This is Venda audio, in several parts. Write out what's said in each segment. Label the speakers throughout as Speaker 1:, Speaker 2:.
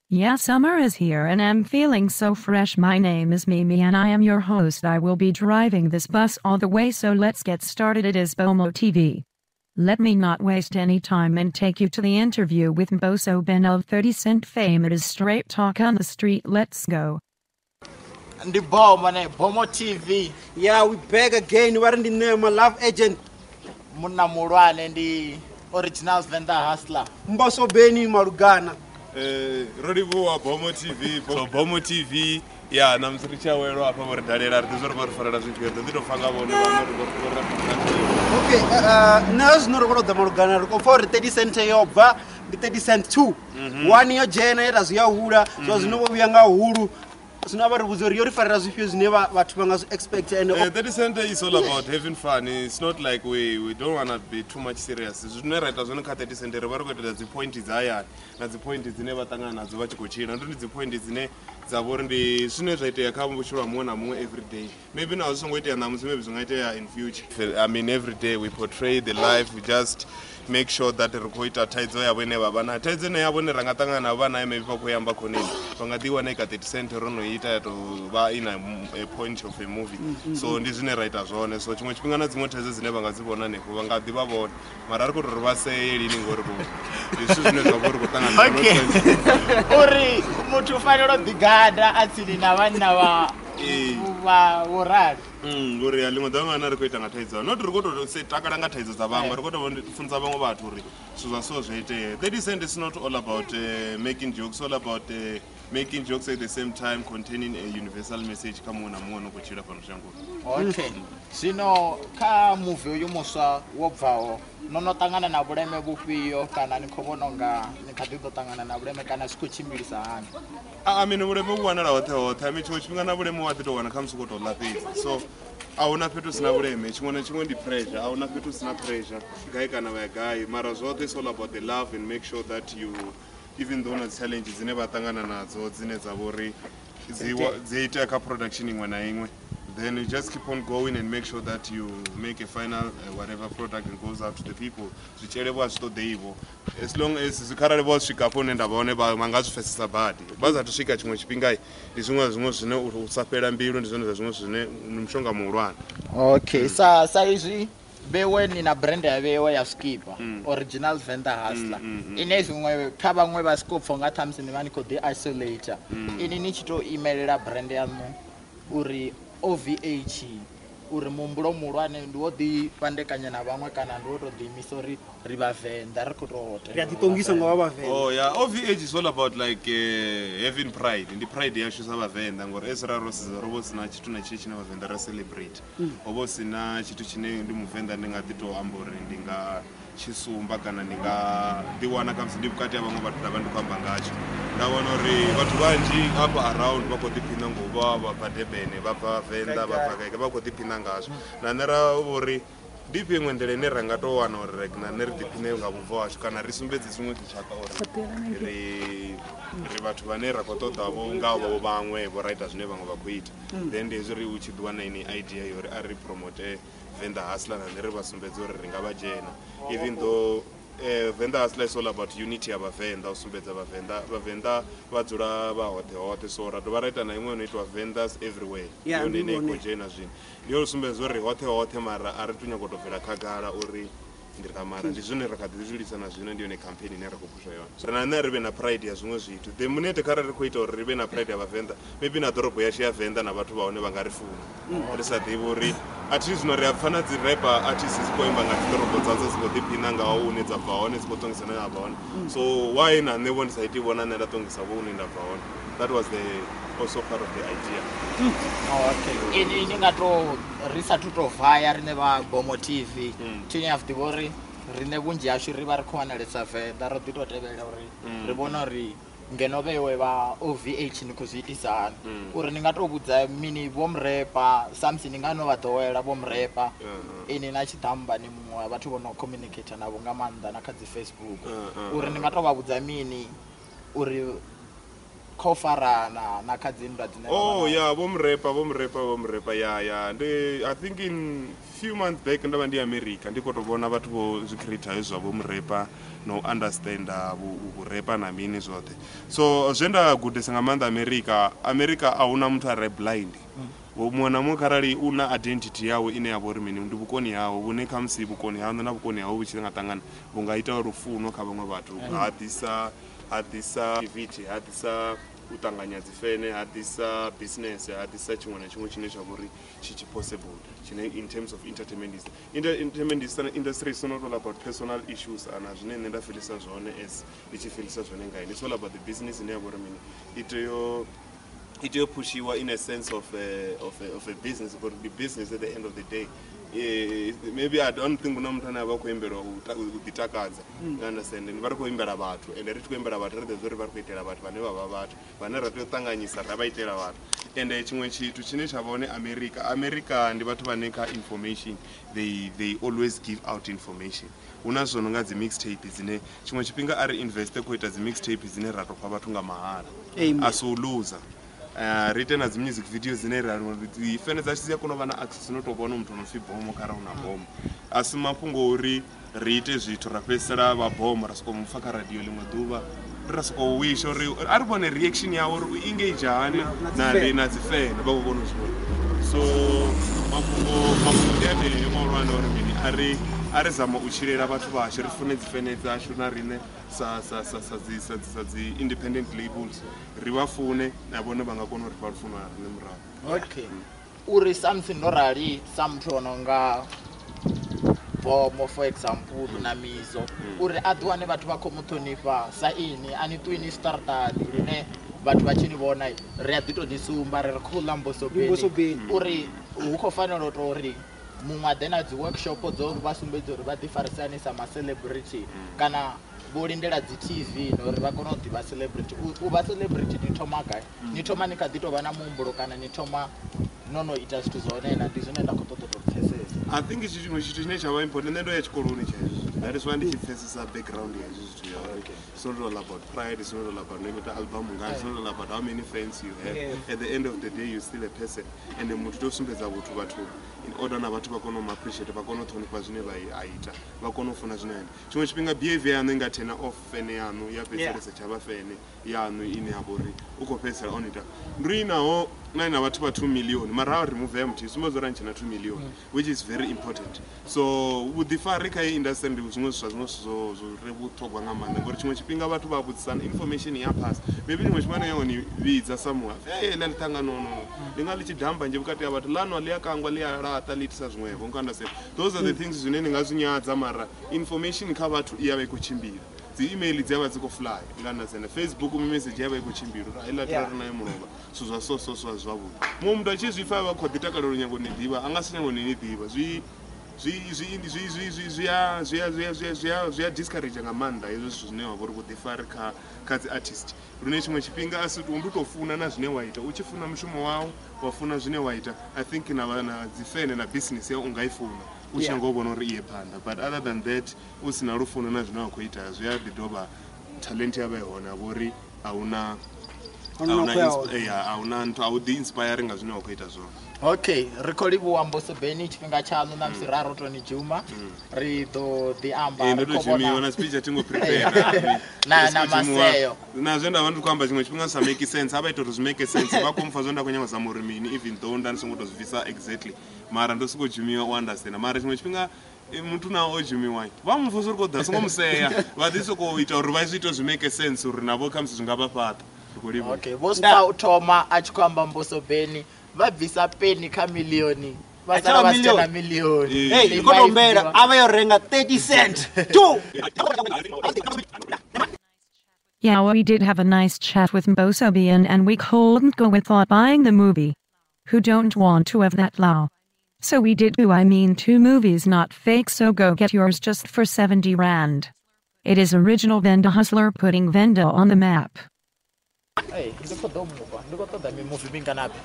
Speaker 1: Yeah, summer is here and I'm feeling so fresh. My name is Mimi and I am your host. I will be driving this bus all the way, so let's get started. It is Bomo TV. Let me not waste any time and take you to the interview with Mboso Ben of 30 Cent fame. It is straight talk on the street. Let's go.
Speaker 2: Ndi Bomo ne Bomo TV.
Speaker 3: Yeah, we back again. We're in the name of Love Agent.
Speaker 2: Munna muhulwane ndi Original Venda Hustler.
Speaker 3: Mboso Beni Malugana.
Speaker 4: Ro livhuwa Bomo TV, so Bomo TV ya na musi ri tshi awelwa hafha vho ri dalela, ri ḓi zwo ri vha ri farela zwifhio, ri ḓi tou pfa nga vhone vhaṋe uri vho ri
Speaker 3: Okay, nṋe zwino ri khou tou ḓa Malugana, ri khou pfa uri 30 cent yo bva, ndi 30 cent 2. One yo dzhena ye ra zwi ya hula, zwa zwino vho vhuya nga hulu. Zwino a vha ri vhudze uri yo ri farela zwifhio zwine vhathu vha nga zwi expect and
Speaker 4: 30 cent is all about having fun. It's not like we don't want to be too much serious. Zwine ra ita zwone kha 30 cent ri vha ri khou itela dzi point dza hayani na dzi point dzine vha ṱangana nadzo vha tshi khou tshila. Ndi dzi point dzine dza vha uri ndi zwine zwa itea kha vhutshilo ha muṅwe na muṅwe every day. Maybe naho zwi songo itea ṋamusi, maybe zwi nga itea in future. I mean, every day we portray the life, we just make sure that ri khou ita thaidzo yavho ine vha vha nayo. Thaidzo ine yavho ine ra nga ṱangana navho vha nayo, maybe vha khou amba khoneni, vha nga ḓi wana i ka 30 cent ro no ita ya tou vha i na a point of a movie. So ndi zwine ra ita zwone. So tshiṅwe tshifhinga na dziṅwe thaidzo dzine vha nga dzi vhona hanefho vha nga ḓi vha vhona, mara a ri khou tou ri vha see lini ngori vho ndi zwithu zwine zwa vha uri khou ṱangana nazwo.
Speaker 2: Okay. Uri muthu u fanela u ḓigada a tsini na vhanna vha vha vho rali.
Speaker 4: Ngori ya ḽiṅwe ḓuvha ṅwana ri khou ita nga thaidzo, not ri khou tou se takala nga thaidzo dza vhaṅwe, ri khou tou funza vhaṅwe vhathu uri zwithu zwa so zwi itea. 30 cent is not all about making jokes, all about making jokes at the same time containing a universal message kha muṅwe na muṅwe no khou tshila fhano shangoni.
Speaker 2: Okay. Zwino kha movie uyu muswa wo bvaho, no no ṱangana na vhuleme vhufhio kana ni khou vhona unga ni kha ḓi ḓo ṱangana na vhuleme kana zwi khou tshimbilisa hani?
Speaker 4: I mean, vhuleme vhu wanala hoṱhe hoṱhe. I mean, tshiṅwe tshifhinga na vhuleme wa ḓi tou wana kha musi u khou tou ḽa fhedzi. So a huna fhethu hu sina vhuleme, tshiṅwe na tshiṅwe ndi pressure, a huna fhethu hu sina pressure gai kana vha ya gai, mara zwoṱhe is all about the love and make sure that you, even though na dzi challenge dzine vha ṱangana nadzo dzine dza vha uri dzi itea kha production iṅwe na iṅwe, then you just keep on going and make sure that you make a final whatever product and goes out to the people. Zwitshele vho a zwi ṱoḓeivo, as long as kharali vho swika hafho hune nda vha hone vha nga zwi pfesesa badi. Vha sathu swika tshiṅwe tshifhinga ndi zwiṅwe zwa zwiṅwe zwine u sa fhela mbilu ndi zwone zwa zwiṅwe zwine ndi mushonga muhulwane.
Speaker 2: Okay, sa izwi vhewe ni na brand ya vhewe ya Skipa, Original Venda Hustler, ine zwiṅwe kha vhaṅwe vha siko pfa nga ṱhamusi ni vha ni khou ḓi isolate, ini ni tshi tou imelela brand yaṋu uri OVH, uri muhumbulo muhulwane ndi wo ḓi fhandekanya na vhaṅwe kana ndi wo tou ḓiimisa uri ri Vhavenḓa ri khou tou
Speaker 3: ri a ḓiṱongisa nga vha Vhavenḓa.
Speaker 4: Oh yeah, OVH is all about like having pride. Ndi pride yashu sa Vhavenḓa ngori as ra ro sedza ro vho sina tshithu na tshithu tshine Vhavenḓa ra celebrate. Ho vha hu sina tshithu tshine ndi Muvenḓa ndi nga ḓi tou amba uri ndi nga tshisumba kana ndi nga ḓi wana khamusi ndi vhukati ha vhaṅwe vhathu nda vha ndi khou amba ngatsho. Nda wana uri vhathu vhanzhi hafha around vha khou ḓiphina ngo vha vha bva Durban, vha bva Venḓa, vha bva gai, vha khou ḓiphina ngazwo. Na nṋe ra vho uri ndi ifhio iṅwe nḓila ine ra nga tou wana uri like na nṋe ri ḓiphine nga vhubvo hashu kana ri sumbedze dziṅwe dzitshaka uri ri vhathu vhane ra khou ṱoḓa vho nga vho vhaṅwe vho ra ita zwine vhaṅwe vha khou ita. Then ndi hezwi ri u tshi ḓi wana ini idea ya uri a ri promote Venda Hustler na nṋe ri vha sumbedze uri ri nga vha dzhena, even though Venda Hustler is all about unity ya Vhavenḓa, u sumbedza Vhavenḓa, Vhavenḓa vha dzula vha hoṱhe hoṱhe. So ra dovha ra ita na iṅwe no itiwa Vendas Everywhere, yone ine i khou dzhena zwino, ndi yo sumbedza uri hoṱhe hoṱhe, mara a ri tu nyaga u tou bvela khagala uri ndi ra, mara ndi zwine ra kha ḓi zwi lwisa na zwino, ndi yone campaign ine ra khou phusha yone. So na nṋe ri vhe na pride ya zwiṅwe zwithu. The minute kharali ri khou ita uri ri vhe na pride ya Vhavenḓa, maybe na ḓorobo yashu ya Venḓa na vhathu vha hone vha nga ri funa. Ri sa ḓivhi uri a thi zwino ri a pfa na dzi rapper artists dzi khou imba nga dzi ḓorobo dzadzo, dzi khou ḓiphina nga hune dza bva hone, dzi khou ṱongisa hune dza bva hone. So why na nṋe vho ndi sa iti vhona nṋe nda ṱongisa vho hune nda bva hone? That was the also part of the idea.
Speaker 2: Okay, ini ni nga to ri sathu to vaya riṋe vha Bomo TV, tshine ya ḓivha uri riṋe vhunzhi hashu ri vha ri khou wanalesa Venḓa, ro ḓi tou tevhelela uri ri vhone uri ngeno vhewe vha OVH ni khou zwi itisa hani, uri ni nga tou vhudza mini vho murepa samusi ni nga no vha ḓowela vho murepa, ini na tshiḓamba ni muṅwe wa vhathu vho no communicate navho nga maanḓa na kha dzi Facebook, uri ni nga tou vha vhudza mini uri khou farana na kha dzinndwa dzine
Speaker 4: Oh yeah, vho murepa yeah. Ndi I think in few months back ndo vha ndi America ndi khou to vhona vhathu vho zwi creator hezwo vho murepa no understand vhurepa na mini zwoṱhe. So zwe nda gudesa nga maanḓa America a huna muthu a re blind. Muṅwe na muṅwe kharali u na identity yawe ine ya vha uri mini ndi vhukoni hawe vhune khamusi vhukoni haṋu na vhukoni hawe vhu tshi nga ṱangana vhu nga ita lufuno kha vhaṅwe vhathu. Ha ḓisa activity, ha ḓisa u ṱanganya dzi fene, ha ḓisa business, ha ḓisa tshiṅwe na tshiṅwe tshine tsha vha uri tshi possible tshine in terms of entertainment is entertainment industry is not all about personal issues ana zwine nṋe nda feelisa zwone as ndi tshi feelisa zwone nga ini. It's all about the business ine ya vha uri mini i tea pushiwa in a sense of a business, but the business at the end of the day. Maybe I don't think una muthu ane avha khou imbelwa u ḓitakadza. You understand? Vha ri khou imbela vhathu ende ri tshi khou imbela vhathu ri ḓo uri vha ri khou itela vhathu vhane vha vha vhathu vhane ra tea u ṱanganyisa ra vha itela vhathu. Ende tshiṅwe tshithu tshine tsha vha hone America ndi vhathu vhane kha information they always give out information. Hu na zwo no nga dzi mixtape dzine tshiṅwe tshifhinga a ri investe khou ita dzi mixtape dzine ra tou fha vhathu nga mahala. A si u loser. Ri ite na dzi music videos dzine ra dzi fene dzashu dzi a kona u vha na access no tou vhona muthu no pfi Bomo kha ra una Bomo. A si mafhungo uri ri ite zwithu ra fhedzisela vha Bomo ra sokou mupfa kha radio ḽiṅwe ḓuvha ra sokou wisha uri a ri vhone reaction yawe uri u engage hani na dzi fene vha khou kona u zwi vhona. So mafhungo ndi aneyo mahulwane uri mini a ri zama u tshilela vhathu vhashu ri fune dzi fene dzashu na riṋe sa dzi independent labels ri vha fune na vhone vha nga kona u ri fha lufuno na riṋe murahu.
Speaker 2: Okay. Uri something ndo rali sa muthu ono nga Bomo for example na Mizo uri a ḓiwane vhathu vha khou mu ṱhonifha sa ini a ni ṱuwi ni startani lune vhathu vha tshi ni vhona ri a ḓi to ni sumba ri khou ḽa Mboso Beni uri hu khou fanela u to uri muṅwe a ḓe na dzi workshop dzo vha sumbedza uri vha ḓi farisani sa ma celebrity kana vho lindela dzi TV no uri vha kone u ḓivha celebrity. U vha celebrity ni thoma gai? Ni thoma ni kha ḓi tou vha na muhumbulo kana ni thoma no ita zwithu zwone na ndi zwine nda khou ṱoḓa u pfesesa.
Speaker 4: I think tshiṅwe tshithu tshine tsha vha important nṋe ndo ya tshikoloni tsha hezwi. That is why ndi tshi pfesesa background ya hezwi zwithu ya uri it's not all about pride, it's not all about no ita album nga, it's not all about how many fans you have. At the end of the day you're still a person and muthu to sumbedza vhuthu vhathu in order na vhathu vha kone u appreciate, vha kone u ṱhonifha zwine vha ita, vha kone u funa zwine ita. Tshiṅwe tshifhinga behavior yaṋu i nga turn off fene yaṋu ya fhedzisela tsha vha fene yaṋu ine ya vha uri u khou fhedzisela on ita. Ndi naho na ina vhathu vha 2 million mara remove ya muthihi sumbedza uri a tshena 2 million which is very important. So vhuḓifari kha industry ndi zwiṅwe zwa zwiṅwe zwo re vhuṱhogwa nga maanḓa ngori tshiṅwe tshifhinga vhathu vha vhudzisana information ya pass maybe tshiṅwe tshifhinga na yone vhidza somewhere ḽa ḽithanga no ndi nga ḽi tshi damba nje vhukati ha vhathu ḽa nwa ḽi a kangwa ḽi a laṱa ḽi itisa zwiṅwevho. Nga understand those are the things zwine ni nga zwi nyadza mara information kha vhathu i ya vha i khou tshimbila. Dzi email dzi avha dzi khou fly nga understand Facebook message ya vha i khou tshimbila uri a iḽa ri naye mulovha so zwa so so so zwavhuḓi. Muṅwe muthu a tshi zwi pfa vha khou ḓi takalela u nyago ni ḓivha a nga si nyago ni ḓivha zwi zwi a discourage nga maanḓa hezwo zwithu zwine wa vha uri vhuḓifari kha dzi artist lune tshiṅwe tshifhinga a si ndi u tou funa na zwine wa ita u tshi funa mushumo wau wa funa zwine wa ita. I think na dzi fene na business yau u nga i funa u tshi ngo vhona uri iye phanḓa, but other than that u sina lufuno na zwine wa khou ita zwi a ḓi dovha talent ya vha i hone vho uri a huna nthu a u ḓi inspire nga zwine wa khou ita zwone.
Speaker 2: Okay, ri khou livhuwa Mboso Beni tshifhinga tshaṋu na musi ra ro to ni dzhuma ri ḓo ḓi amba
Speaker 4: ri khou vhona na speech a thi ngo prepare
Speaker 2: na maseo
Speaker 4: na zwe nda vha ndi khou amba tshiṅwe tshifhinga sa make sense a vha ita uri zwi make sense vha khou mpfa zwe nda khou nyanga zama uri mini even though nda ndi songo to zwi bvisa exactly mara ndo sokou dzhumiwa u understand mara tshiṅwe tshifhinga muthu na o dzhumiwa vha mu pfa uri khou ḓa songo musea vha ḓi sokou ita uri vha zwi ite zwi make sense uri navho khamusi zwi nga vha fhaṱa.
Speaker 2: Okay, vho spa u thoma a tshi khou amba Mboso Beni vha bvisa peni kha milioni vha sala vha si tshena milioni.
Speaker 3: Hey, ndi khou tou humbela a vha yo renga 30 cent 2.
Speaker 1: Yeah, we did have a nice chat with Mboso Ben and we couldn't go without buying the movie. Who don't want to have that law? So we did do, I mean 2 movies not fake, so go get yours just for 70 rand. It is original Venda Hustler putting Venda on the map.
Speaker 2: Hey, ndi khou ḓo mufha, ndi khou ṱoḓa mimuvi minganapi?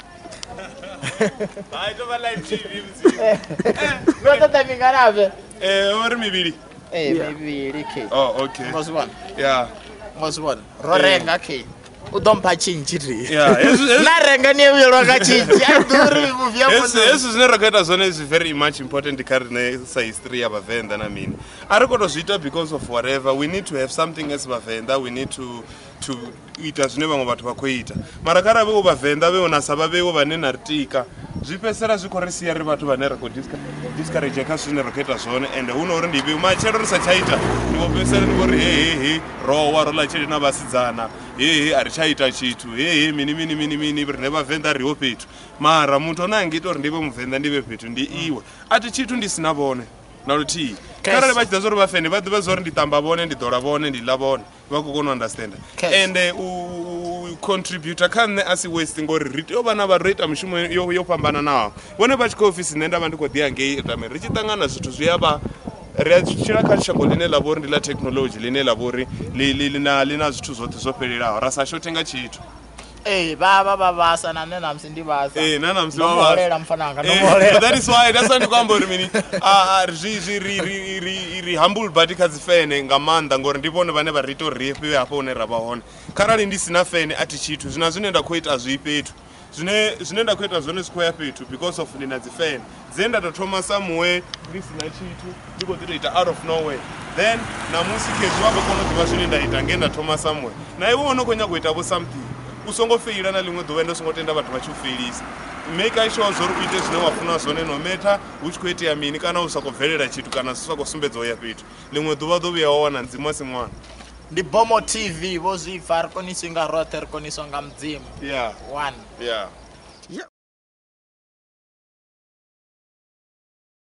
Speaker 4: Hai, to vha live TV musi.
Speaker 2: Ndi khou ṱoḓa minganapi?
Speaker 4: Ori mivhili.
Speaker 2: Mivhili, okay.
Speaker 4: Oh, okay.
Speaker 2: Ngo zwi vhona?
Speaker 4: Yeah.
Speaker 2: Ngo zwi vhona? Ro renga, okay. U ḓo mpha tshintshi ri.
Speaker 4: Yeah, hezwi-
Speaker 2: Na renga ni vhuyelwa nga tshintshi. A ḓuri muvi ya
Speaker 4: Hezwi zwine ra khou ita zwone is very much important kha riṋe sa history ya vhavenḓa na mini. A ri khou tou zwi ita because of whatever. We need to have something as vhavenḓa. We need to ita zwine vhaṅwe vhathu vha khou ita. Mara kharali vhe u vhavenḓa vhe na sa vha vheiwe vhane na ri tika, zwi fhedzisela zwi khou ri sia ri vhathu vhane ra khou discourage kha zwine ra khou ita zwone. Ende hu no uri ndi vheiwe matshelo ri sa tsha ita, ndi vho fhedzisela ndi vho ri he he he ro wa ro ḽa tshelede na vhasidzana, he he a ri tsha ita tshithu, he he mini mini mini mini, riṋe vhavenḓa riho fhethu. Mara muthu one a nga ita uri ndi vhe muvenḓa ndi vhe fhethu ndi iwe. A thi tshithu ndi sina vhone na luthihi. Kharali vha tshi ḓa zwa uri vha fene vha ḓivha zwa uri ndi tamba vhone, ndi ḓola vhone, ndi ḽa vhone, vha khou kona u understanda. Ende u contributor kha nṋe a si waste, ngori ri tea u vha na vha ro ita mishumo yo fhambananaho. Vhone vha tshi khou ofisi, nṋe nda vha ndi khou ḓi angei ita mini, ri tshi ṱangana zwithu zwi a vha ri a tshila kha shango ḽine ḽa vha uri ndi ḽa technology, ḽine ḽa vha uri ḽi na zwithu zwoṱhe zwo fhelelaho, ra sa shothe nga tshithu.
Speaker 2: Ee, vha vha vha vhasa na nṋe namusi ndi vhasa.
Speaker 4: Ee, na namusi
Speaker 2: Ndo
Speaker 4: vha
Speaker 2: mu
Speaker 4: vhasa.
Speaker 2: holela mfana wanga, ndo mu
Speaker 4: Eh,
Speaker 2: holela.
Speaker 4: that is why, that's why ndi khou amba uri mini, zwi zwi ri ri ri ri humble badi kha dzi fene nga maanḓa, ngori ndi vhone vhane vha ri ita uri ri fhiwe hafho hune ra vha hone. Kharali ndi sina fene a thi tshithu, zwina zwine nda khou ita zwi fhethu, zwine nda khou ita zwone zwi khou ya fhethu because of ndi na dzi fene dze nda tou thoma somewhere ndi sina tshithu, ndi khou ḓi tou ita out of nowhere. Then namusi khezwi vha khou kona u ḓivha zwine nda ita nge nda thoma somewhere, na iwe wo no khou nyaga u ita vho something, u songo feila na ḽiṅwe ḓuvha, ende u songo tenda vhathu vha tshi u feilisa. Make sure zwa uri u ite zwine wa funa zwone, no matter hu tshi khou itea mini, kana u sa khou bvelela tshithu, kana zwi sa khou sumbedza u ya fhethu, ḽiṅwe ḓuvha ḓo vhuya wa wana Mudzimu a si ṅwana.
Speaker 2: Ndi Bomo TV, vho zwi pfa, ri koniswi nga roṱhe, ri koniswa nga Mudzimu.
Speaker 4: Yeah.
Speaker 2: One.
Speaker 4: Yeah.